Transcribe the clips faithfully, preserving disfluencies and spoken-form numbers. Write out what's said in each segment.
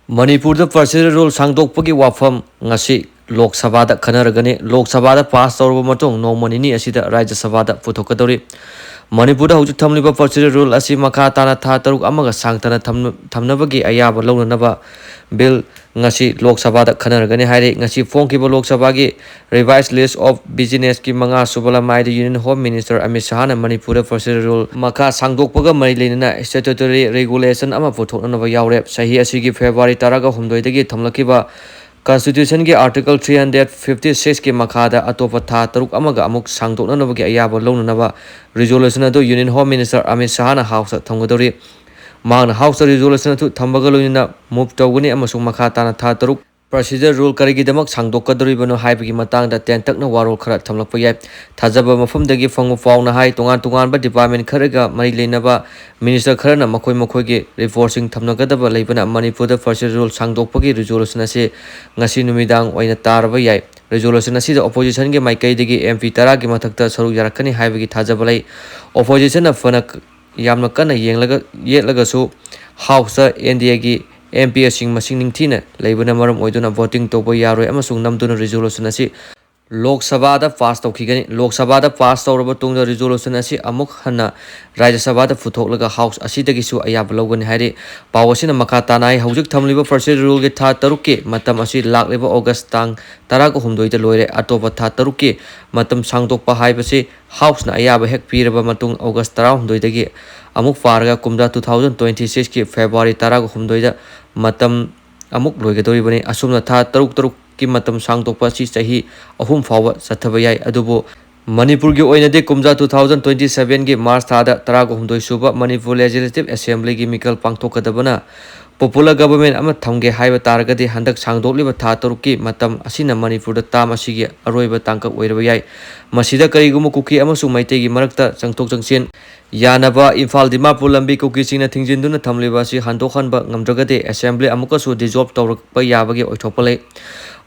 ꯃꯅꯤꯄꯨꯔꯗ ꯄ꯭ꯔꯣꯁꯤꯗꯔ ꯔꯨꯜ ꯁꯥꯡꯗꯣꯛꯄꯒꯤ ꯋꯥꯐꯝ ꯉꯁꯤ ꯂꯣꯛ ꯁꯚꯥꯗ ꯈꯟꯅꯔꯒꯅꯤ꯫ ꯂꯣꯛ ꯁꯚꯥꯗ ꯄꯥꯁ ꯇꯧꯔꯕ ꯃꯇꯨꯡ ꯅꯣꯡꯃ ꯅꯤꯅꯤ ꯑꯁꯤꯗ ꯔꯥꯖ꯭ꯌ ꯁꯚꯥꯗ ꯄꯨꯊꯣꯛꯀꯗꯧꯔꯤ꯫ ꯃꯅꯤꯄꯨꯔꯗ ꯍꯧꯖꯤꯛ ꯊꯝꯂꯤꯕ ꯄ꯭ꯔꯣꯁꯤꯗꯔ ꯔꯨꯜ ꯑꯁꯤ ꯃꯈꯥ ꯇꯥꯅ ꯊꯥ ꯇꯔꯨꯛ ꯑꯃꯒ ꯁꯥꯡꯊꯅ ꯊꯝꯅ-, ꯊꯝꯅꯕꯒꯤ ꯑꯌꯥꯕ ꯂꯧꯅꯅꯕ ꯕꯤꯜ ꯉꯁꯤ ꯂꯣꯛ ꯁꯚꯥꯗ ꯈꯟꯅꯔꯒꯅꯤ ꯍꯥꯏꯔꯤ꯫ ꯉꯁꯤ ꯐꯣꯡꯈꯤꯕ ꯂꯣꯛ ꯁꯚꯥꯒꯤ Revised List of Businessꯀꯤ ꯃꯉꯥ ꯁꯨꯕ ꯂꯃꯥꯏꯗ Union Home Minister ꯑꯃꯤꯠ ꯁꯍꯥꯅ ꯃꯅꯤꯄꯨꯔꯗ ꯄ꯭ꯔꯣꯁꯤꯗꯔ ꯔꯨꯜ ꯃꯈꯥ ꯁꯥꯡꯗꯣꯛꯄꯒ ꯃꯔꯤ ꯂꯩꯅꯅ statutory regulation ꯑꯃ ꯄꯨꯊꯣꯛꯅꯅꯕ ꯌꯥꯎꯔꯦ꯫ ꯆꯍꯤ ꯑꯁꯤꯒꯤ ꯐꯦꯕ꯭ꯔꯨꯋꯥꯔꯤ ꯇꯔꯥꯒ ꯍꯨꯝꯗꯣꯏꯗꯒꯤ ꯊꯝꯂꯛꯈꯤꯕ Constitutionꯒꯤ Article three hundred fifty sixꯀꯤ ꯃꯈꯥꯗ ꯑꯇꯣꯞꯄ ꯊꯥ ꯇꯔꯨꯛ ꯑꯃꯒ ꯑꯃꯨꯛ ꯁꯥꯡꯗꯣꯛꯅꯅꯕꯒꯤ ꯑꯌꯥꯕ ꯂꯧꯅꯅꯕ resolution ꯑꯗꯨ Union Home Minister ꯑꯃꯤꯠ ꯁꯍꯥꯅ Houseꯇ ꯊꯝꯒꯗꯧꯔꯤ꯫ ꯃꯍꯥꯛꯅ Houseꯇ resolution ꯑꯗꯨ ꯊꯝꯕꯒ ꯂꯣꯏꯅꯅ move ꯇꯧꯒꯅꯤ ꯑꯃꯁꯨꯡ ꯃꯈꯥ ꯇꯥꯅ ꯊꯥ ꯇꯔꯨꯛ procedure rule ꯀꯔꯤꯒꯤꯗꯃꯛ ꯁꯥꯡꯗꯣꯛꯀꯗꯧꯔꯤꯕꯅꯣ ꯍꯥꯏꯕꯒꯤ ꯃꯇꯥꯡꯗ ꯇꯦꯟꯇꯛꯅ ꯋꯥꯔꯣꯜ ꯈꯔ ꯊꯝꯂꯛꯄ ꯌꯥꯏ꯫ ꯊꯥꯖꯕ ꯃꯐꯝꯗꯒꯤ ꯐꯪꯕ ꯄꯥꯎꯅ ꯍꯥꯏ, ꯇꯣꯉꯥꯟ ꯇꯣꯉꯥꯟꯕ department ꯈꯔꯒ ꯃꯔꯤ ꯂꯩꯅꯕ minister ꯈꯔꯅ ꯃꯈꯣꯏ ꯃꯈꯣꯏꯒꯤ reportꯁꯤꯡ ꯊꯝꯅꯒꯗꯕ ꯂꯩꯕꯅ ꯃꯅꯤꯄꯨꯔꯗ procedure rule ꯁꯥꯡꯗꯣꯛꯄꯒꯤ resolution ꯑꯁꯤ ꯉꯁꯤ ꯅꯨꯃꯤꯗꯥꯡ ꯑꯣꯏꯅ ꯇꯥꯔꯕ ꯌꯥꯏ꯫ Resolution ꯑꯁꯤꯗ oppositionꯒꯤ ꯃꯥꯏꯀꯩꯗꯒꯤ MP ꯇꯔꯥꯒꯤ ꯃꯊꯛꯇ ꯁꯔꯨꯛ ꯌꯥꯔꯛꯀꯅꯤ ꯍꯥꯏꯕꯒꯤ ꯊꯥꯖꯕ ꯂꯩ꯫ Oppositionꯅ ꯐꯅ ꯌꯥꯝꯅ ꯀꯟꯅ ꯌꯦꯡꯂꯒ, ꯌꯦꯠꯂꯒꯁꯨ Houseꯇ NDAꯒꯤ MPꯁꯤꯡ ꯃꯁꯤꯡ ꯅꯤꯡꯊꯤꯅ ꯂꯩꯕꯅ ꯃꯔꯝ ꯑꯣꯏꯗꯨꯅ voting ꯇꯧꯕ ꯌꯥꯔꯣꯏ ꯑꯃꯁꯨꯡ ꯅꯝꯗꯨꯅ resolution ꯑꯁꯤ ꯂꯣꯛ ꯁꯚꯥꯗ pass ꯇꯧꯈꯤꯒꯅꯤ꯫ ꯂꯣꯛ ꯁꯚꯥꯗ pass ꯇꯧꯔꯕ ꯇꯨꯡꯗ resolution ꯑꯁꯤ ꯑꯃꯨꯛ ꯍꯟꯅ ꯔꯥꯖ꯭ꯌ ꯁꯚꯥꯗ ꯄꯨꯊꯣꯛꯂꯒ House ꯑꯁꯤꯗꯒꯤꯁꯨ ꯑꯌꯥꯕ ꯂꯧꯒꯅꯤ ꯍꯥꯏꯔꯤ꯫ ꯄꯥꯎ ꯑꯁꯤꯅ ꯃꯈꯥ ꯇꯥꯅ ꯍꯥꯏ, ꯍꯧꯖꯤꯛ ꯊꯝꯂꯤꯕ procedure ruleꯒꯤ ꯊꯥ ꯇꯔꯨꯛꯀꯤ ꯃꯇꯝ ꯑꯁꯤ ꯂꯥꯛꯂꯤꯕ August ꯇꯥꯡ ꯇꯔꯥꯒ ꯍꯨꯝꯗꯣꯏꯗ ꯂꯣꯏꯔꯦ꯫ ꯑꯇꯣꯞꯄ ꯊꯥ ꯇꯔꯨꯛꯀꯤ ꯃꯇꯝ ꯁꯥꯡꯗꯣꯛꯄ ꯍꯥꯏꯕꯁꯤ Houseꯅ ꯑꯌꯥꯕ ꯍꯦꯛ ꯄꯤꯔꯕ ꯃꯇꯨꯡ August ꯇꯔꯥꯍꯨꯝꯗꯣꯏꯗꯒꯤ ꯑꯃꯨꯛ ꯄꯥꯔꯒ ꯀꯨꯝꯖꯥ two thousand twenty sixꯀꯤ February ꯇꯔꯥꯒ ꯍꯨꯝꯗꯣꯏꯗ ꯃꯇꯝ ꯑꯃꯨꯛ ꯂꯣꯏꯒꯗꯧꯔꯤꯕꯅꯤ꯫ ꯑꯁꯨꯝꯅ ꯊꯥ ꯇꯔꯨꯛ ꯇꯔꯨꯛꯀꯤ ꯃꯇꯝ ꯁꯥꯡꯗꯣꯛꯄ ꯑꯁꯤ ꯆꯍꯤ ꯑꯍꯨꯝ ꯐꯥꯎꯕ ꯆꯠꯊꯕ ꯌꯥꯏ꯫ ꯑꯗꯨꯕꯨ ꯃꯅꯤꯄꯨꯔꯒꯤ ꯑꯣꯏꯅꯗꯤ ꯀꯨꯝꯖꯥ two thousand twenty sevenꯒꯤ March ꯊꯥꯗ ꯇꯔꯥꯒ ꯍꯨꯝꯗꯣꯏ ꯁꯨꯕ Manipur Legislative Assemblyꯒꯤ ꯃꯤꯈꯜ ꯄꯥꯡꯊꯣꯛꯀꯗꯕꯅ popular government ꯑꯃ ꯊꯝꯒꯦ ꯍꯥꯏꯕ ꯇꯥꯔꯒꯗꯤ ꯍꯟꯗꯛ ꯁꯥꯡꯗꯣꯛꯂꯤꯕ ꯊꯥ ꯇꯔꯨꯛꯀꯤ ꯃꯇꯝ ꯑꯁꯤꯅ ꯃꯅꯤꯄꯨꯔꯗ term ꯑꯁꯤꯒꯤ ꯑꯔꯣꯏꯕ ꯇꯥꯡꯀꯛ ꯑꯣꯏꯔꯕ ꯌꯥꯏ꯫ ꯃꯁꯤꯗ ꯀꯔꯤꯒꯨꯝꯕ ꯀꯨꯀꯤ ꯑꯃꯁꯨꯡ ꯃꯩꯇꯩꯒꯤ ꯃꯔꯛꯇ ꯆꯪꯊꯣꯛ ꯆꯪꯁꯤꯟ ꯌꯥꯅꯕ ꯏꯝꯐꯥꯜ ꯗꯤꯃꯥꯄꯨꯔ ꯂꯝꯕꯤ ꯀꯨꯀꯤꯁꯤꯡꯅ ꯊꯤꯡꯖꯤꯟꯗꯨꯅ ꯊꯝꯂꯤꯕ ꯑꯁꯤ ꯍꯟꯗꯣꯛꯍꯟꯕ ꯉꯝꯗ꯭ꯔꯒꯗꯤ Assembly ꯑꯃꯨꯛꯀꯁꯨ dissolve ꯇꯧꯔꯛꯄ ꯌꯥꯕꯒꯤ ꯑꯣꯏꯊꯣꯛꯄ ꯂꯩ꯫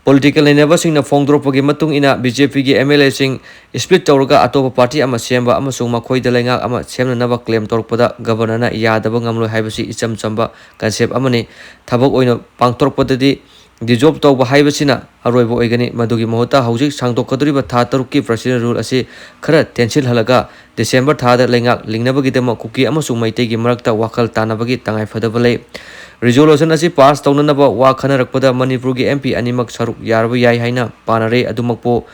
ꯄꯣꯂꯤꯇꯤꯀꯦꯜ ꯅꯩꯅꯕꯁꯤꯡꯅ ꯐꯣꯡꯗꯣꯔꯛꯄꯒꯤ ꯃꯇꯨꯡ ꯏꯟꯅ, ꯕꯤ ꯖꯦ ꯄꯤꯒꯤ ꯑꯦꯝ ꯑꯦꯜ ꯑꯦꯁꯤꯡ ꯁ꯭ꯄ꯭ꯂꯤꯠ ꯇꯧꯔꯒ ꯑꯇꯣꯞꯄ ꯄꯥꯔꯇꯤ ꯑꯃ ꯁꯦꯝꯕ ꯑꯃꯁꯨꯡ ꯃꯈꯣꯏꯗ ꯂꯩꯉꯥꯛ ꯑꯃ ꯁꯦꯝꯅꯅꯕ ꯀ꯭ꯂꯦꯝ ꯇꯧꯔꯛꯄꯗ ꯒꯕꯔꯅꯔꯅ ꯌꯥꯗꯕ ꯉꯝꯂꯣꯏ ꯍꯥꯏꯕꯁꯤ ꯏꯆꯝ ꯆꯝꯕ ꯀꯟꯁꯦꯞ ꯑꯃꯅꯤ꯫ ꯊꯕꯛ ꯑꯣꯏꯅ ꯄꯥꯡꯊꯣꯔꯛꯄꯗꯗꯤ ꯗꯤꯖꯣꯜꯕ ꯇꯧꯕ ꯍꯥꯏꯕꯁꯤꯅ ꯑꯔꯣꯏꯕ ꯑꯣꯏꯒꯅꯤ꯫ ꯃꯗꯨꯒꯤ ꯃꯍꯨꯠꯇ ꯍꯧꯖꯤꯛ ꯁꯥꯡꯗꯣꯛꯀꯗꯧꯔꯤꯕ ꯊꯥ ꯇꯔꯨꯛꯀꯤ ꯄ꯭ꯔꯁꯤꯗꯦꯟ ꯔꯨꯜ ꯑꯁꯤ ꯈꯔ ꯇꯦꯟꯁꯤꯜꯍꯜꯂꯒ ꯗꯤꯁꯦꯝꯕꯔ ꯊꯥꯗ ꯂꯩꯉꯥꯛ ꯂꯤꯡꯅꯕꯒꯤꯗꯃꯛ ꯀꯨꯀꯤ ꯑꯃꯁꯨꯡ ꯃꯩꯇꯩꯒꯤ ꯃꯔꯛꯇ ꯋꯥꯈꯜ ꯇꯥꯅꯕꯒꯤ ꯇꯉꯥꯏꯐꯗꯕ ꯂꯩ꯫ ꯔꯤꯖꯣꯂꯨꯁꯟ ꯑꯁꯤ ꯄꯥꯁ ꯇꯧꯅꯅꯕ ꯋꯥ ꯈꯟꯅꯔꯛꯄꯗ ꯃꯅꯤꯄꯨꯔꯒꯤ ꯑꯦꯝ ꯄꯤ ꯑꯅꯤꯃꯛ ꯁꯔꯨꯛ ꯌꯥꯔꯕ ꯌꯥꯏ ꯍꯥꯏꯅ ꯄꯥꯅꯔꯦ꯫ ꯑꯗꯨꯃꯛꯄꯨ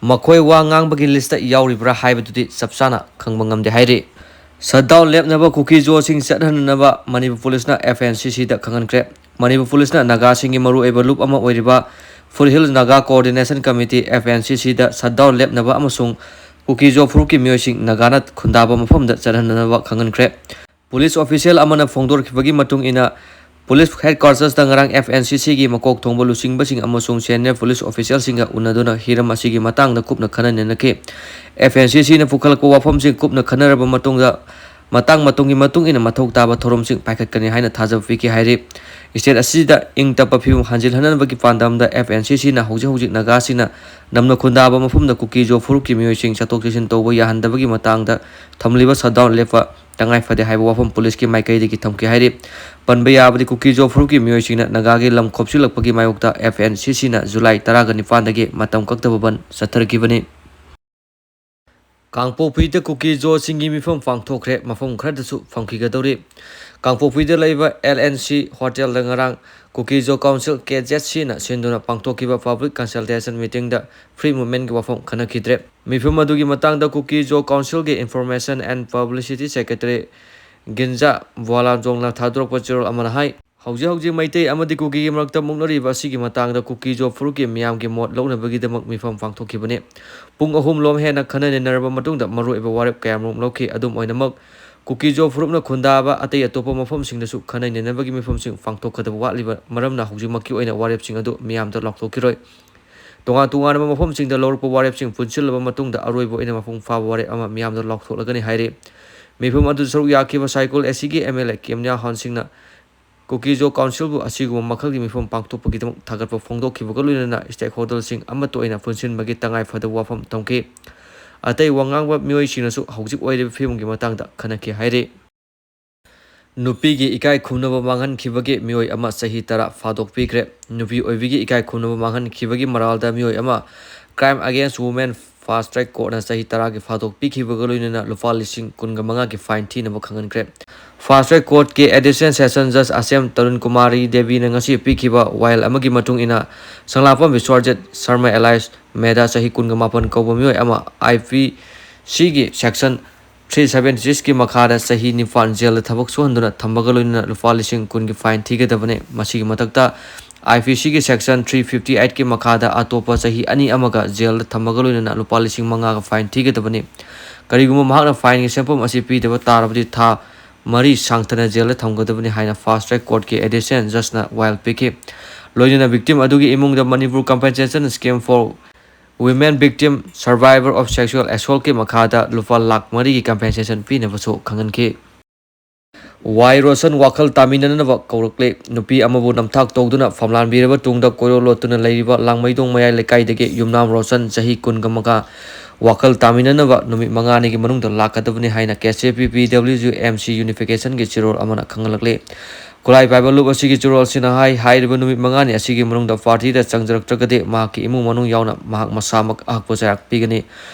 ꯃꯈꯣꯏ ꯋꯥ ꯉꯥꯡꯕꯒꯤ ꯂꯤꯁꯇ ꯌꯥꯎꯔꯤꯕ꯭ꯔꯥ ꯍꯥꯏꯕꯗꯨꯗꯤ ꯆꯞ ꯆꯥꯅ ꯈꯪꯕ ꯉꯝꯗꯦ ꯍꯥꯏꯔꯤ꯫ ꯁꯠꯗꯥꯎꯟ ꯂꯦꯞꯅꯕ ꯀꯨꯀꯤ ꯖꯣꯁꯤꯡ ꯆꯠꯍꯟꯅꯅꯕ ꯃꯅꯤꯄꯨꯔ ꯄꯨꯂꯤꯁꯅ ꯑꯦꯐ ꯑꯦꯟ ꯁꯤ ꯁꯤꯗ ꯈꯪꯍꯟꯈ꯭ꯔꯦ꯫ ꯃꯅꯤꯄꯨꯔ ꯄꯨꯂꯤꯁꯅ ꯅꯥꯒꯥꯁꯤꯡꯒꯤ ꯃꯔꯨꯑꯣꯏꯕ ꯂꯨꯞ ꯑꯃ ꯑꯣꯏꯔꯤꯕ Foothill Naga Coordination Committee, F N C ꯁꯤꯗ ꯁꯠꯗꯥꯎꯟ ꯂꯦꯞꯅꯕ ꯑꯃꯁꯨꯡ ꯀꯨꯀꯤ ꯖꯣ ꯐꯨꯔꯨꯞꯀꯤ ꯃꯤꯑꯣꯏꯁꯤꯡ ꯅꯥꯒꯥꯅ ꯈꯨꯟꯗꯥꯕ ꯃꯐꯝꯗ ꯆꯠꯍꯟꯅꯅꯕ ꯈꯪꯍꯟꯈ꯭ꯔꯦ꯫ ꯄꯨꯂꯤꯁ ꯑꯣꯐꯤꯁꯤꯌꯦꯜ ꯑꯃꯅ ꯐꯣꯡꯗꯣꯔꯛꯈꯤꯕꯒꯤ ꯃꯇꯨꯡ ꯏꯟꯅ, ꯄꯨꯂꯤꯁ ꯍꯦꯗꯀ꯭ꯋꯥꯔꯇꯔꯁꯇ ꯉꯔꯥꯡ ꯑꯦꯐ ꯑꯦꯟ ꯁꯤ ꯁꯤꯒꯤ ꯃꯀꯣꯛ ꯊꯣꯡꯕ ꯂꯨꯆꯤꯡꯕꯁꯤꯡ ꯑꯃꯁꯨꯡ ꯁꯦꯅꯤꯌꯔ ꯄꯨꯂꯤꯁ ꯑꯣꯐꯤꯁꯤꯌꯦꯜꯁꯤꯡꯒ ꯎꯅꯗꯨꯅ ꯍꯤꯔꯝ ꯑꯁꯤꯒꯤ ꯃꯇꯥꯡꯗ ꯀꯨꯞꯅ ꯈꯟꯅ ꯅꯩꯅꯈꯤ꯫ ꯑꯦꯐ ꯑꯦꯟ ꯁꯤ ꯁꯤꯅ ꯄꯨꯈꯠꯂꯛꯄ ꯋꯥꯐꯝꯁꯤꯡ ꯀꯨꯞꯅ ꯈꯟꯅꯔꯕ ꯃꯇꯨꯡꯗ, ꯃꯇꯥꯡ ꯃꯇꯝꯒꯤ ꯃꯇꯨꯡ ꯏꯟꯅ ꯃꯊꯧ ꯇꯥꯕ ꯊꯧꯔꯝꯁꯤꯡ ꯄꯥꯏꯈꯠꯀꯅꯤ ꯍꯥꯏꯅ ꯊꯥꯖꯕ ꯄꯤꯈꯤ ꯍꯥꯏꯔꯤ꯫ ꯁ꯭ꯇꯦꯠ ꯑꯁꯤꯗ ꯏꯪ ꯇꯞꯄ ꯐꯤꯕꯝ ꯍꯟꯖꯤꯜꯍꯟꯅꯕꯒꯤ ꯄꯥꯟꯗꯝꯗ ꯑꯦꯐ ꯑꯦꯟ ꯁꯤ ꯁꯤꯅ ꯍꯧꯖꯤꯛ ꯍꯧꯖꯤꯛ ꯅꯥꯒꯥꯁꯤꯡꯅ ꯅꯝꯅ ꯈꯨꯟꯗꯥꯕ ꯃꯐꯝꯗ ꯀꯨꯀꯤ ꯖꯣ ꯐꯨꯔꯨꯞꯀꯤ ꯃꯤꯑꯣꯏꯁꯤꯡ ꯆꯠꯊꯣꯛ ꯆꯠꯁꯤꯟ ꯇꯧꯕ ꯌꯥꯍꯟꯗꯕꯒꯤ ꯃꯇꯥꯡꯗ ꯊꯝꯂꯤꯕ ꯁꯠꯗꯥꯎꯟ ꯂꯦꯞꯄ ꯇꯉꯥꯏ ꯐꯗꯦ ꯍꯥꯏꯕ ꯋꯥꯐꯝ ꯄꯨꯂꯤꯁꯀꯤ ꯃꯥꯏꯀꯩꯗꯒꯤ ꯊꯝꯈꯤ ꯍꯥꯏꯔꯤ꯫ ꯄꯟꯕ ꯌꯥꯕꯗꯤ, ꯀꯨꯀꯤ ꯖꯣ ꯐꯨꯔꯨꯞꯀꯤ ꯃꯤꯑꯣꯏꯁꯤꯡꯅ ꯅꯥꯒꯥꯒꯤ ꯂꯝ ꯈꯣꯞꯆꯤꯜꯂꯛꯄꯒꯤ ꯃꯥꯌꯣꯛꯇ ꯑꯦꯐ ꯑꯦꯟ ꯁꯤ ꯁꯤꯅ ꯖꯨꯂꯥꯏ ꯇꯔꯥꯒ ꯅꯤꯄꯥꯟꯗꯒꯤ ꯃꯇꯝ ꯀꯛꯇꯕ ꯕꯟ ꯆꯠꯊꯔꯛꯈꯤꯕꯅꯤ꯫ ꯀꯥꯡꯄꯣꯛꯄꯤꯗ ꯀꯨꯀꯤ ꯖꯣꯁꯤꯡꯒꯤ ꯃꯤꯐꯝ ꯄꯥꯡꯊꯣꯛꯈ꯭ꯔꯦ, ꯃꯐꯝ ꯈꯔꯗꯁꯨ ꯐꯝꯈꯤꯒꯗꯧꯔꯤ꯫ ꯀꯥꯡꯄꯣꯛꯄꯤꯗ ꯂꯩꯕ ꯑꯦꯜ ꯑꯦꯟ ꯁꯤ ꯍꯣꯇꯦꯜꯗ ꯉꯔꯥꯡ ꯀꯨꯀꯤ ꯖꯣ ꯀꯥꯎꯟꯁꯤꯜ, ꯀꯦ ꯖꯦꯠ ꯁꯤꯅ ꯁꯤꯟꯗꯨꯅ ꯄꯥꯡꯊꯣꯛꯈꯤꯕ ꯄꯕ꯭ꯂꯤꯛ ꯀꯟꯁꯜꯇꯦꯁꯟ ꯃꯤꯇꯤꯡꯗ ꯐ꯭ꯔꯤ ꯃꯨꯚꯃꯦꯟꯒꯤ ꯋꯥꯐꯝ ꯈꯟꯅꯈꯤꯗ꯭ꯔꯦ꯫ ꯃꯤꯐꯝ ꯑꯗꯨꯒꯤ ꯃꯇꯥꯡꯗ ꯀꯨꯀꯤ ꯖꯣ ꯀꯥꯎꯟꯁꯤꯜꯒꯤ ꯏꯟꯐꯣꯔꯃꯦꯁꯟ ꯑꯦꯟ ꯄꯕ꯭ꯂꯤꯁꯤꯇꯤ ꯁꯦꯀ꯭ꯔꯦꯇꯔꯤ ꯒꯤꯟꯖꯥ ꯚꯣꯂꯥꯖꯣꯡꯅ ꯊꯥꯗꯣꯔꯛꯄ ꯆꯦꯔꯣꯜ ꯑꯃꯅ ꯍꯥꯏ, ꯍꯧꯖꯤꯛ ꯍꯧꯖꯤꯛ ꯃꯩꯇꯩ ꯑꯃꯗꯤ ꯀꯨꯀꯤꯒꯤ ꯃꯔꯛꯇ ꯃꯨꯛꯅꯔꯤꯕ ꯑꯁꯤꯒꯤ ꯃꯇꯥꯡꯗ ꯀꯨꯀꯤ ꯖꯣ ꯐꯨꯔꯨꯞꯀꯤ ꯃꯤꯌꯥꯝꯒꯤ ꯃꯣꯠ ꯂꯧꯅꯕꯒꯤꯗꯃꯛ ꯃꯤꯐꯝ ꯄꯥꯡꯊꯣꯛꯈꯤꯕꯅꯤ꯫ ꯄꯨꯡ ꯑꯍꯨꯝ ꯂꯣꯝ ꯍꯦꯟꯅ ꯈꯟꯅ ꯅꯩꯅꯔꯕ ꯃꯇꯨꯡꯗ ꯃꯔꯨꯑꯣꯏꯕ ꯋꯥꯔꯦꯞ ꯀꯌꯥꯃꯔꯨꯝ ꯂꯧꯈꯤ꯫ ꯑꯗꯨꯝ ꯑꯣꯏꯅꯃꯛ, ꯀꯨꯀꯤ ꯖꯣ ꯐꯨꯔꯨꯞꯅ ꯈꯨꯟꯗꯥꯕ ꯑꯇꯩ ꯑꯇꯣꯞꯄ ꯃꯐꯝꯁꯤꯡꯗꯁꯨ ꯈꯟꯅ ꯅꯩꯅꯕꯒꯤ ꯃꯤꯐꯝꯁꯤꯡ ꯄꯥꯡꯊꯣꯛꯀꯗꯕ ꯋꯥꯠꯂꯤꯕ ꯃꯔꯝꯅ ꯍꯧꯖꯤꯛꯃꯛꯀꯤ ꯑꯣꯏꯅ ꯋꯥꯔꯦꯞꯁꯤꯡ ꯑꯗꯨ ꯃꯤꯌꯥꯝꯗ ꯂꯥꯎꯊꯣꯛꯈꯤꯔꯣꯏ꯫ ꯇꯣꯉꯥꯟ ꯇꯣꯉꯥꯟꯕ ꯃꯐꯝꯁꯤꯡꯗ ꯂꯧꯔꯛꯄ ꯋꯥꯔꯦꯞꯁꯤꯡ ꯄꯨꯟꯁꯤꯜꯂꯕ ꯃꯇꯨꯡꯗ ꯑꯔꯣꯏꯕ ꯑꯣꯏꯅ ꯃꯄꯨꯡ ꯐꯥꯕ ꯋꯥꯔꯦꯞ ꯑꯃ ꯃꯤꯌꯥꯝꯗ ꯂꯥꯎꯊꯣꯛꯂꯒꯅꯤ ꯍꯥꯏꯔꯤ꯫ ꯃꯤꯐꯝ ꯑꯗꯨꯗ ꯁꯔꯨꯛ ꯌꯥꯈꯤꯕ ꯁꯥꯏꯀꯨꯜ ꯑꯦ ꯁꯤꯒꯤ ꯑꯦꯝ ꯑꯦꯜ ꯑꯦ ꯀꯦꯝꯅ꯭ꯌꯥ ꯍꯥꯟꯁꯤꯡꯅ ꯀꯨꯀꯤ-ꯖꯣ ꯀꯥꯎꯟꯁꯤꯜꯕꯨ ꯑꯁꯤꯒꯨꯝꯕ ꯃꯈꯜꯒꯤ ꯃꯤꯐꯝ ꯄꯥꯡꯊꯣꯛꯄꯒꯤꯗꯃꯛ ꯊꯥꯒꯠꯄ ꯐꯣꯡꯗꯣꯛꯈꯤꯕꯒ ꯂꯣꯏꯅꯅ stakeholderꯁꯤꯡ ꯑꯃꯠꯇ ꯑꯣꯏꯅ ꯄꯨꯟꯁꯤꯟꯕꯒꯤ ꯇꯉꯥꯏ ꯐꯗꯕ ꯋꯥꯐꯝ ꯊꯝꯈꯤ꯫ ꯑꯇꯩ ꯋꯥ ꯉꯥꯡꯕ ꯃꯤꯑꯣꯏꯁꯤꯡꯅꯁꯨ ꯍꯧꯖꯤꯛ ꯑꯣꯏꯔꯤꯕ ꯐꯤꯕꯝꯒꯤ ꯃꯇꯥꯡꯗ ꯈꯟꯅꯈꯤ ꯍꯥꯏꯔꯤ꯫ ꯅꯨꯄꯤꯒꯤ ꯏꯀꯥꯏ ꯈꯨꯝꯅꯕ ꯃꯥꯡꯍꯟꯈꯤꯕꯒꯤ ꯃꯤꯑꯣꯏ ꯑꯃ ꯆꯍꯤ ꯇꯔꯥ ꯐꯥꯗꯣꯛꯄꯤꯈ꯭ꯔꯦ꯫ ꯅꯨꯄꯤ ꯑꯣꯏꯕꯤꯒꯤ ꯏꯀꯥꯏ ꯈꯨꯝꯅꯕ ꯃꯥꯡꯍꯟꯈꯤꯕꯒꯤ ꯃꯔꯥꯜꯗ ꯃꯤꯑꯣꯏ ꯑꯃ Crime Against Women Fast Track Courtꯅ ꯆꯍꯤ ꯇꯔꯥꯒꯤ ꯐꯥꯗꯣꯛꯄꯤꯈꯤꯕꯒ ꯂꯣꯏꯅꯅ ꯂꯨꯄꯥ ꯂꯤꯁꯤꯡ ꯀꯨꯟꯒ ꯃꯉꯥꯒꯤ fine ꯊꯤꯅꯕ ꯈꯪꯍꯟꯈ꯭ꯔꯦ꯫ Fast Track Courtꯀꯤ Additional Session Judge ꯑꯁꯦꯝ Tarun Kumari ꯗꯦꯕꯤꯅ ꯉꯁꯤ ꯄꯤꯈꯤꯕ ꯋꯥꯌꯦꯜ ꯑꯃꯒꯤ ꯃꯇꯨꯡ ꯏꯟꯅ, ꯁꯪꯂꯥꯛꯄꯝ ꯕꯤꯁ꯭ꯋꯔꯖꯤꯠ ꯁꯔꯃ alias ꯃꯦꯗꯥ, ꯆꯍꯤ ꯀꯨꯟꯒ ꯃꯥꯄꯟ ꯀꯧꯕ ꯃꯤꯑꯣꯏ ꯑꯃ IPCꯒꯤ Section three seventy sixꯀꯤ ꯃꯈꯥꯗ ꯆꯍꯤ ꯅꯤꯄꯥꯟ ꯖꯦꯜꯗ ꯊꯕꯛ ꯁꯨꯍꯟꯗꯨꯅ ꯊꯝꯕꯒ ꯂꯣꯏꯅꯅ ꯂꯨꯄꯥ ꯂꯤꯁꯤꯡ ꯀꯨꯟꯒꯤ fine ꯊꯤꯒꯗꯕꯅꯤ꯫ ꯃꯁꯤꯒꯤ ꯃꯊꯛꯇ IPCꯒꯤ Section three fifty eightꯀꯤ ꯃꯈꯥꯗ ꯑꯇꯣꯞꯄ ꯆꯍꯤ ꯑꯅꯤ ꯑꯃꯒ ꯖꯦꯜꯗ ꯊꯝꯕꯒ ꯂꯣꯏꯅꯅ ꯂꯨꯄꯥ ꯂꯤꯁꯤꯡ ꯃꯉꯥꯒ fine ꯊꯤꯒꯗꯕꯅꯤ꯫ ꯀꯔꯤꯒꯨꯝꯕ ꯃꯍꯥꯛꯅ fineꯒꯤ ꯁꯦꯟꯐꯝ ꯑꯁꯤ ꯄꯤꯗꯕ ꯇꯥꯔꯕꯗꯤ ꯊꯥ ꯃꯔꯤ ꯁꯥꯡꯊꯅ ꯖꯦꯜꯗ ꯊꯝꯒꯗꯕꯅꯤ ꯍꯥꯏꯅ Fast Track Courtꯀꯤ Additional Judgeꯅ ꯋꯥꯌꯦꯜ ꯄꯤꯈꯤ꯫ ꯂꯣꯏꯅꯅ victim ꯑꯗꯨꯒꯤ ꯏꯃꯨꯡꯗ Manipur Compensation Scheme for Women Victim Survivor of Sexual Assaultꯀꯤ ꯃꯈꯥꯗ ꯂꯨꯄꯥ ꯂꯥꯈ ꯃꯔꯤꯒꯤ compensation ꯄꯤꯅꯕꯁꯨ ꯈꯪꯍꯟꯈꯤ꯫ ꯋꯥꯏ ꯔꯣꯁꯟ ꯋꯥꯈꯜ ꯇꯥꯃꯤꯟꯅꯅꯕ ꯀꯧꯔꯛꯂꯦ꯫ ꯅꯨꯄꯤ ꯑꯃꯕꯨ ꯅꯝꯊꯥꯛ ꯇꯧꯗꯨꯅ ꯐꯝꯂꯥꯟꯕꯤꯔꯕ ꯇꯨꯡꯗ ꯀꯣꯏꯔꯣ ꯂꯣꯠꯇꯨꯅ ꯂꯩꯔꯤꯕ ꯂꯥꯡꯃꯩꯗꯣꯡ ꯃꯌꯥꯏ ꯂꯩꯀꯥꯏꯗꯒꯤ ꯌꯨꯝꯅꯥꯝ ꯔꯣꯁꯟ, ꯆꯍꯤ ꯀꯨꯟꯒ ꯃꯉꯥ, ꯋꯥꯈꯜ ꯇꯥꯃꯤꯟꯅꯅꯕ ꯅꯨꯃꯤꯠ ꯃꯉꯥꯅꯤꯒꯤ ꯃꯅꯨꯡꯗ ꯂꯥꯛꯀꯗꯕꯅꯤ ꯍꯥꯏꯅ KCP PWG MC Unificationꯒꯤ ꯆꯦꯔꯣꯜ ꯑꯃꯅ ꯈꯪꯍꯜꯂꯛꯂꯦ꯫ ꯈꯨꯠꯂꯥꯏ ꯄꯥꯏꯕ ꯂꯨꯞ ꯑꯁꯤꯒꯤ ꯆꯦꯔꯣꯜ ꯑꯁꯤꯅ ꯍꯥꯏ, ꯍꯥꯏꯔꯤꯕ ꯅꯨꯃꯤꯠ ꯃꯉꯥꯅꯤ ꯑꯁꯤꯒꯤ ꯃꯅꯨꯡꯗ partyꯗ ꯆꯪꯖꯔꯛꯇ꯭ꯔꯒꯗꯤ ꯃꯍꯥꯛꯀꯤ ꯏꯃꯨꯡ ꯃꯅꯨꯡ ꯌꯥꯎꯅ ꯃꯍꯥꯛ ꯃꯁꯥꯃꯛ ꯑꯍꯛꯄ ꯆꯩꯔꯥꯛ ꯄꯤꯒꯅꯤ꯫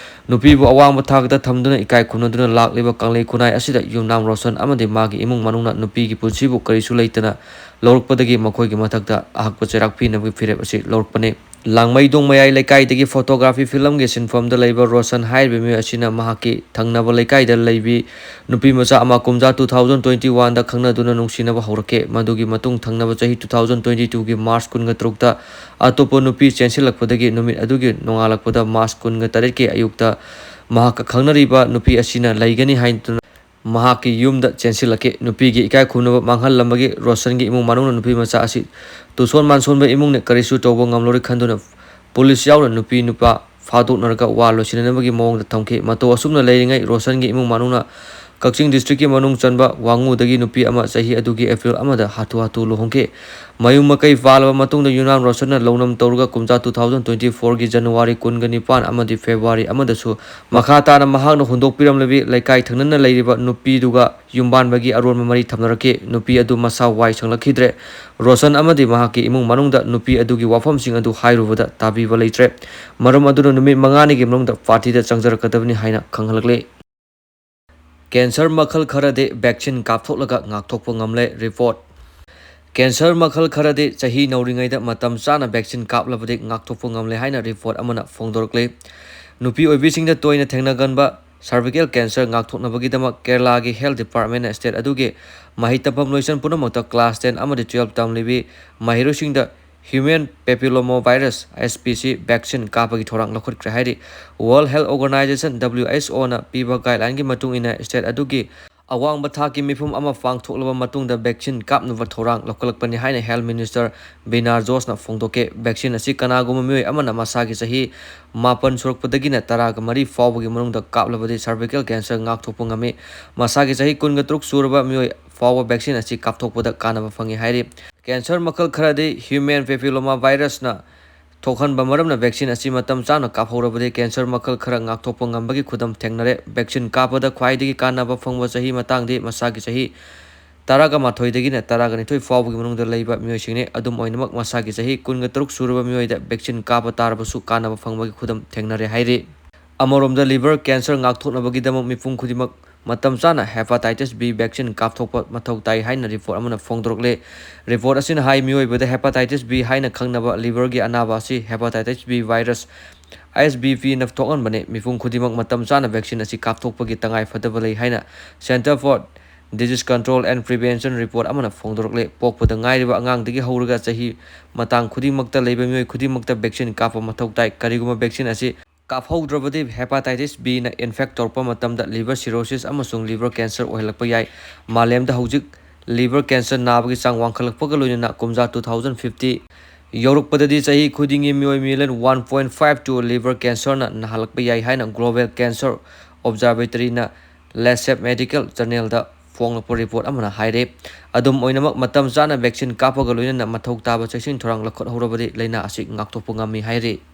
ꯅꯨꯄꯤꯕꯨ ꯑꯋꯥꯡꯕ ꯊꯥꯛꯇ ꯊꯝꯗꯨꯅ ꯏꯀꯥꯏ ꯈꯨꯝꯅꯗꯨꯅ ꯂꯥꯛꯂꯤꯕ ꯀꯪꯂꯩ ꯈꯨꯟꯅꯥꯏ ꯑꯁꯤꯗ ꯌꯨꯝꯅꯥꯝ ꯔꯣꯁꯟ ꯑꯃꯗꯤ ꯃꯥꯒꯤ ꯏꯃꯨꯡ ꯃꯅꯨꯡꯅ ꯅꯨꯄꯤꯒꯤ ꯄꯨꯟꯁꯤꯕꯨ ꯀꯔꯤꯁꯨ ꯂꯩꯇꯅ ꯂꯧꯔꯛꯄꯗꯒꯤ ꯃꯈꯣꯏꯒꯤ ꯃꯊꯛꯇ ꯑꯍꯛꯄ ꯆꯩꯔꯥꯛ ꯄꯤꯅꯕꯒꯤ ꯐꯤꯔꯦꯞ ꯑꯁꯤ ꯂꯧꯔꯛꯄꯅꯤ꯫ ꯂꯥꯡꯃꯩꯗꯣꯡ ꯃꯌꯥꯏ ꯂꯩꯀꯥꯏꯗꯒꯤ photography filmꯒꯤ ꯁꯤꯟꯐꯝꯗ ꯂꯩꯕ ꯔꯣꯁꯟ ꯍꯥꯏꯔꯤꯕ ꯃꯤꯑꯣꯏ ꯑꯁꯤꯅ ꯃꯍꯥꯛꯀꯤ ꯊꯪꯅꯕ ꯂꯩꯀꯥꯏꯗ ꯂꯩꯕꯤ ꯅꯨꯄꯤ ꯃꯆꯥ ꯑꯃ ꯀꯨꯝꯖꯥ two thousand twenty oneꯗ ꯈꯪꯅꯗꯨꯅ ꯅꯨꯡꯁꯤꯅꯕ ꯍꯧꯔꯛꯈꯤ꯫ ꯃꯗꯨꯒꯤ ꯃꯇꯨꯡ ꯊꯪꯅꯕ ꯆꯍꯤ two thousand twenty twoꯒꯤ March ꯀꯨꯟꯒ ꯇꯔꯨꯛꯇ ꯑꯇꯣꯞꯄ ꯅꯨꯄꯤ ꯆꯦꯟꯁꯤꯜꯂꯛꯄꯗꯒꯤ ꯅꯨꯃꯤꯠ ꯑꯗꯨꯒꯤ ꯅꯣꯡꯉꯥꯜꯂꯛꯄꯗ March ꯀꯨꯟꯒ ꯇꯔꯦꯠꯀꯤ ꯑꯌꯨꯛꯇ ꯃꯍꯥꯛꯀ ꯈꯪꯅꯔꯤꯕ ꯅꯨꯄꯤ ꯑꯁꯤꯅ ꯂꯩꯒꯅꯤ ꯍꯥꯏꯗꯨꯅ ꯃꯍꯥꯛꯀꯤ ꯌꯨꯝꯗ ꯆꯦꯟꯁꯤꯜꯂꯛꯈꯤ꯫ ꯅꯨꯄꯤꯒꯤ ꯏꯀꯥꯏ ꯈꯨꯝꯅꯕ ꯃꯥꯡꯍꯜꯂꯝꯕꯒꯤ ꯔꯣꯁꯟꯒꯤ ꯏꯃꯨꯡ ꯃꯅꯨꯡꯅ ꯅꯨꯄꯤ ꯃꯆꯥ ꯑꯁꯤ ꯇꯨꯁꯣꯟ ꯃꯥꯟꯁꯣꯟꯕ ꯏꯃꯨꯡꯅ ꯀꯔꯤꯁꯨ ꯇꯧꯕ ꯉꯝꯂꯔꯣꯏ ꯈꯟꯗꯨꯅ ꯄꯨꯂꯤꯁ ꯌꯥꯎꯅ ꯅꯨꯄꯤ ꯅꯨꯄꯥ ꯐꯥꯗꯣꯛꯅꯔꯒ ꯋꯥ ꯂꯣꯏꯁꯤꯟꯅꯅꯕꯒꯤ ꯃꯑꯣꯡꯗ ꯊꯝꯈꯤ꯫ ꯃꯇꯧ ꯑꯁꯨꯝꯅ ꯂꯩꯔꯤꯉꯩ ꯔꯣꯁꯟꯒꯤ ꯏꯃꯨꯡ ꯃꯅꯨꯡꯅ ꯀꯛꯆꯤꯡ district ꯀꯤ ꯃꯅꯨꯡ ꯆꯟꯕ ꯋꯥꯉꯨꯗꯒꯤ ꯅꯨꯄꯤ ꯑꯃ ꯆꯍꯤ ꯑꯗꯨꯒꯤ April ꯑꯃꯗ ꯍꯥꯊꯨ ꯍꯥꯊꯨ ꯂꯨꯍꯣꯡꯈꯤ꯫ ꯃꯌꯨꯝ ꯃꯀꯩ ꯄꯥꯜꯂꯕ ꯃꯇꯨꯡꯗ ꯌꯨꯝꯅꯥꯝ ꯔꯣꯁꯟꯅ ꯂꯧꯅꯝ ꯇꯧꯔꯒ ꯀꯨꯝꯖꯥ two thousand twenty four ꯒꯤ January ꯀꯨꯟꯒ ꯅꯤꯄꯥꯟ ꯑꯃꯗꯤ February ꯑꯃꯗꯁꯨ ꯃꯈꯥ ꯇꯥꯅ ꯃꯍꯥꯛꯅ ꯍꯨꯟꯗꯣꯛꯄꯤꯔꯝꯂꯕꯤ ꯂꯩꯀꯥꯏ ꯊꯪꯅꯅ ꯂꯩꯔꯤꯕ ꯅꯨꯄꯤꯗꯨꯒ ꯌꯨꯝꯕꯥꯟꯕꯒꯤ ꯑꯔꯣꯟꯕ ꯃꯔꯤ ꯊꯝꯅꯔꯛꯈꯤ꯫ ꯅꯨꯄꯤ ꯑꯗꯨ ꯃꯁꯥ ꯋꯥꯏ ꯁꯪꯂꯛꯈꯤꯗ꯭ꯔꯦ꯫ ꯔꯣꯁꯟ ꯑꯃꯗꯤ ꯃꯍꯥꯛꯀꯤ ꯏꯃꯨꯡ ꯃꯅꯨꯡꯗ ꯅꯨꯄꯤ ꯑꯗꯨꯒꯤ ꯋꯥꯐꯝꯁꯤꯡ ꯑꯗꯨ ꯍꯥꯏꯔꯨꯕꯗ ꯇꯥꯕꯤꯕ ꯂꯩꯇ꯭ꯔꯦ꯫ ꯃꯔꯝ ꯑꯗꯨꯅ ꯅꯨꯃꯤꯠ ꯃꯉꯥꯅꯤꯒꯤ ꯃꯅꯨꯡꯗ party ꯗ ꯆꯪꯖꯔꯛꯀꯗꯕꯅꯤ ꯍꯥꯏꯅ ꯈꯪꯍꯜꯂꯛꯂꯤ꯫ Cancer ꯃꯈꯜ ꯈꯔꯗꯤ vaccine ꯀꯥꯞꯊꯣꯛꯂꯒ ꯉꯥꯛꯊꯣꯛꯄ ꯉꯝꯂꯦ꯫ Report꯫ Cancer ꯃꯈꯜ ꯈꯔꯗꯤ ꯆꯍꯤ ꯅꯧꯔꯤꯉꯩꯗ ꯃꯇꯝ ꯆꯥꯅ vaccine ꯀꯥꯞꯂꯕꯗꯤ ꯉꯥꯛꯊꯣꯛꯄ ꯉꯝꯂꯦ ꯍꯥꯏꯅ report ꯑꯃꯅ ꯐꯣꯡꯗꯣꯔꯛꯂꯤ꯫ ꯅꯨꯄꯤ ꯑꯣꯏꯕꯤꯁꯤꯡꯗ ꯇꯣꯏꯅ ꯊꯦꯡꯅꯒꯟꯕ cervical cancer ꯉꯥꯛꯊꯣꯛꯅꯕꯒꯤꯗꯃꯛ ꯀꯦꯔꯂꯥꯒꯤ health department ꯅ state ꯑꯗꯨꯒꯤ ꯃꯍꯩ ꯇꯝꯐꯝ ꯂꯣꯏꯁꯪ ꯄꯨꯝꯅꯃꯛꯇ class ten ꯑꯃꯗꯤ twelve ꯇꯝꯂꯤꯕꯤ ꯃꯍꯩꯔꯣꯏꯁꯤꯡꯗ human papillomavirus, H P C, vaccine ꯀꯥꯞꯄꯒꯤ ꯊꯧꯔꯥꯡ ꯂꯧꯈꯠꯈ꯭ꯔꯦ ꯍꯥꯏꯔꯤ꯫ World Health Organization, W H O ꯅ ꯄꯤꯕ guideline ꯒꯤ ꯃꯇꯨꯡ ꯏꯟꯅ state ꯑꯗꯨꯒꯤ ꯑꯋꯥꯡꯕ ꯊꯥꯛꯀꯤ ꯃꯤꯐꯝ ꯑꯃ ꯄꯥꯡꯊꯣꯛꯂꯕ ꯃꯇꯨꯡꯗ vaccine ꯀꯥꯞꯅꯕ ꯊꯧꯔꯥꯡ ꯂꯧꯈꯠꯂꯛꯄꯅꯤ ꯍꯥꯏꯅ health minister ꯕꯤꯅꯥ ꯖꯣꯔꯖꯅ ꯐꯣꯡꯗꯣꯛꯈꯤ꯫ Vaccine ꯑꯁꯤ ꯀꯅꯥꯒꯨꯝꯕ ꯃꯤꯑꯣꯏ ꯑꯃꯅ ꯃꯁꯥꯒꯤ ꯆꯍꯤ ꯃꯥꯄꯟ ꯁꯨꯔꯛꯄꯗꯒꯤꯅ ꯇꯔꯥꯒ ꯃꯔꯤ ꯐꯥꯎꯕꯒꯤ ꯃꯅꯨꯡꯗ ꯀꯥꯞꯂꯕꯗꯤ cervical cancer ꯉꯥꯛꯊꯣꯛꯄ ꯉꯝꯃꯤ꯫ ꯃꯁꯥꯒꯤ ꯆꯍꯤ ꯀꯨꯟꯒ ꯇꯔꯨꯛ ꯁꯨꯔꯕ ꯃꯤꯑꯣꯏ ꯐꯥꯎꯕ vaccine ꯑꯁꯤ ꯀꯥꯞꯊꯣꯛꯄꯗ ꯀꯥꯟꯅꯕ ꯐꯪꯏ ꯍꯥꯏꯔꯤ꯫ Cancer ꯃꯈꯜ ꯈꯔꯗꯤ human papillomavirus ꯅ ꯊꯣꯛꯍꯟꯕ ꯃꯔꯝꯅ vaccine ꯑꯁꯤ ꯃꯇꯝ ꯆꯥꯅ ꯀꯥꯞꯍꯧꯔꯕꯗꯤ cancer ꯃꯈꯜ ꯈꯔ ꯉꯥꯛꯊꯣꯛꯄ ꯉꯝꯕꯒꯤ ꯈꯨꯗꯝ ꯊꯦꯡꯅꯔꯦ꯫ Vaccine ꯀꯥꯞꯄꯗ ꯈ꯭ꯋꯥꯏꯗꯒꯤ ꯀꯥꯟꯅꯕ ꯐꯪꯕ ꯆꯍꯤ ꯃꯇꯥꯡꯗꯤ ꯃꯁꯥꯒꯤ ꯆꯍꯤ ꯇꯔꯥꯒ ꯃꯥꯊꯣꯏꯗꯒꯤꯅ ꯇꯔꯥꯒ ꯅꯤꯊꯣꯏ ꯐꯥꯎꯕꯒꯤ ꯃꯅꯨꯡꯗ ꯂꯩꯕ ꯃꯤꯑꯣꯏꯁꯤꯡꯅꯤ꯫ ꯑꯗꯨꯝ ꯑꯣꯏꯅꯃꯛ, ꯃꯁꯥꯒꯤ ꯆꯍꯤ ꯀꯨꯟꯒ ꯇꯔꯨꯛ ꯁꯨꯔꯕ ꯃꯤꯑꯣꯏꯗ vaccine ꯀꯥꯞꯄ ꯇꯥꯔꯕꯁꯨ ꯀꯥꯟꯅꯕ ꯐꯪꯕꯒꯤ ꯈꯨꯗꯝ ꯊꯦꯡꯅꯔꯦ ꯍꯥꯏꯔꯤ꯫ ꯑꯃꯔꯣꯝꯗ, liver cancer ꯉꯥꯛꯊꯣꯛꯅꯕꯒꯤꯗꯃꯛ ꯃꯤꯄꯨꯝ ꯈꯨꯗꯤꯡꯃꯛ ꯃꯇꯝ ꯆꯥꯅ hepatitis B vaccine ꯀꯥꯞꯊꯣꯛꯄ ꯃꯊꯧ ꯇꯥꯏ ꯍꯥꯏꯅ report ꯑꯃꯅ ꯐꯣꯡꯗꯣꯔꯛꯂꯦ꯫ Report ꯑꯁꯤꯅ ꯍꯥꯏ, ꯃꯤꯑꯣꯏꯕꯗ hepatitis B ꯍꯥꯏꯅ ꯈꯪꯅꯕ liver ꯒꯤ ꯑꯅꯥꯕ ꯑꯁꯤ hepatitis B virus, H B V ꯅ ꯊꯣꯛꯍꯟꯕꯅꯤ꯫ ꯃꯤꯄꯨꯝ ꯈꯨꯗꯤꯡꯃꯛ ꯃꯇꯝ ꯆꯥꯅ vaccine ꯑꯁꯤ ꯀꯥꯞꯊꯣꯛꯄꯒꯤ ꯇꯉꯥꯏ ꯐꯗꯕ ꯂꯩ ꯍꯥꯏꯅ Center for Disease Control and Prevention report ꯑꯃꯅ ꯐꯣꯡꯗꯣꯔꯛꯂꯦ꯫ ꯄꯣꯛꯄꯗ ꯉꯥꯏꯔꯤꯕ ꯑꯉꯥꯡꯗꯒꯤ ꯍꯧꯔꯒ ꯆꯍꯤ ꯃꯇꯥꯡ ꯈꯨꯗꯤꯡꯃꯛꯇ ꯂꯩꯕ ꯃꯤꯑꯣꯏ ꯈꯨꯗꯤꯡꯃꯛꯇ vaccine ꯀꯥꯞꯄ ꯃꯊꯧ ꯇꯥꯏ꯫ ꯀꯔꯤꯒꯨꯝꯕ vaccine ꯑꯁꯤ ꯀꯥꯞꯍꯧꯗ꯭ꯔꯕꯗꯤ hepatitis B ꯅ infect ꯇꯧꯔꯛꯄ ꯃꯇꯝꯗ liver cirrhosis ꯑꯃꯁꯨꯡ liver cancer ꯑꯣꯏꯍꯜꯂꯛꯄ ꯌꯥꯏ꯫ ꯃꯥꯂꯦꯝꯗ ꯍꯧꯖꯤꯛ liver cancer ꯅꯥꯕꯒꯤ ꯆꯥꯡ ꯋꯥꯡꯈꯠꯂꯛꯄꯒ ꯂꯣꯏꯅꯅ ꯀꯨꯝꯖꯥ two thousand fifty ꯌꯧꯔꯛꯄꯗꯗꯤ ꯆꯍꯤ ꯈꯨꯗꯤꯡꯒꯤ ꯃꯤꯑꯣꯏ million one point five two liver cancer ꯅ ꯅꯥꯍꯜꯂꯛꯄ ꯌꯥꯏ ꯍꯥꯏꯅ Global Cancer Observatory ꯅ Lancet Medical Journalꯗ ꯐꯣꯡꯂꯛꯄ report ꯑꯃꯅ ꯍꯥꯏꯔꯤ꯫ ꯑꯗꯨꯝ ꯑꯣꯏꯅꯃꯛ, ꯃꯇꯝ ꯆꯥꯅ vaccine ꯀꯥꯞꯄꯒ ꯂꯣꯏꯅꯅ ꯃꯊꯧ ꯇꯥꯕ ꯆꯦꯛꯁꯤꯟ ꯊꯧꯔꯥꯡ ꯂꯧꯈꯠꯍꯧꯔꯕꯗꯤ ꯂꯥꯏꯅꯥ ꯑꯁꯤ ꯉꯥꯛꯊꯣꯛꯄ ꯉꯝꯃꯤ ꯍꯥꯏꯔꯤ꯫